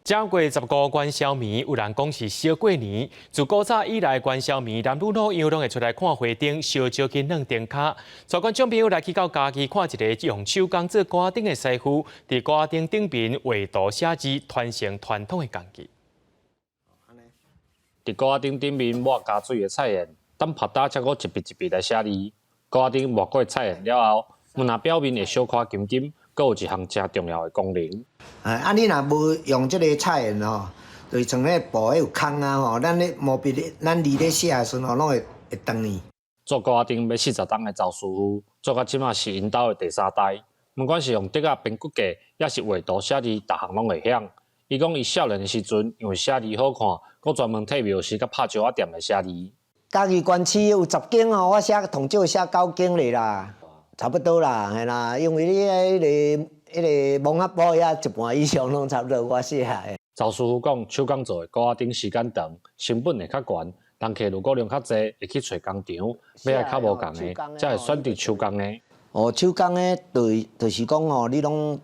正月十五元宵暝，有人講是小過年。自古早以來，元宵暝男女老幼攏會出來看花燈，燒招緊軟燈跤。帶觀眾朋友來去到嘉義看一个用手工做粿仔燈的師傅，佇粿仔燈頂面畫圖寫字，傳承傳統的工藝。佇粿仔燈頂面抹加水的菜鹽，等曝焦才閣一筆一筆來寫字。粿仔燈抹過菜鹽了後，毋但表面會小可金金，閣有一項誠重要的功能。啊，你若無用這个菜鹽吼，就是像彼布彼有空啊吼，咱咧毛筆咧，咱字咧寫的時陣吼，攏會會斷去。做粿仔燈欲40冬的鄒師傅，做到這馬是𪜶兜的第三代。毋管是用竹仔編骨架，抑是畫圖寫字，逐項攏會曉。伊講伊少年的時陣，因為寫字好看，閣專門替廟時佮拍石仔店來寫字。嘉義縣市有10間吼，我寫統少寫9間咧啦，差不多啦，嘿啦，因為你彼个墓仔埔遐一半以上攏差不多我寫的。鄒師傅講，手工做的粿仔燈時間長，成本會較懸，人客如果量較濟，會去揣工廠，欲愛較無仝的，才會選擇手工的。哦，手工的就是講吼，你攏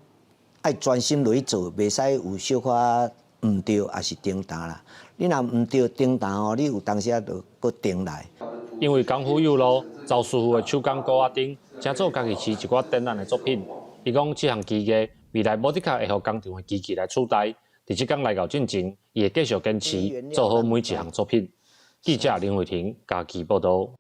愛專心落去做，袂使有小可毋對，抑是停頓啦。你若毋對停頓吼，你有當時仔就閣重來。因為功夫有路，鄒師傅的手工粿仔燈，成做嘉義市一寡展覽的作品。伊講這項技藝未來無的確會予工廠的機器來取代。佇這工來到進前，伊會繼續堅持做好每一項作品。記者林慧婷嘉義報導。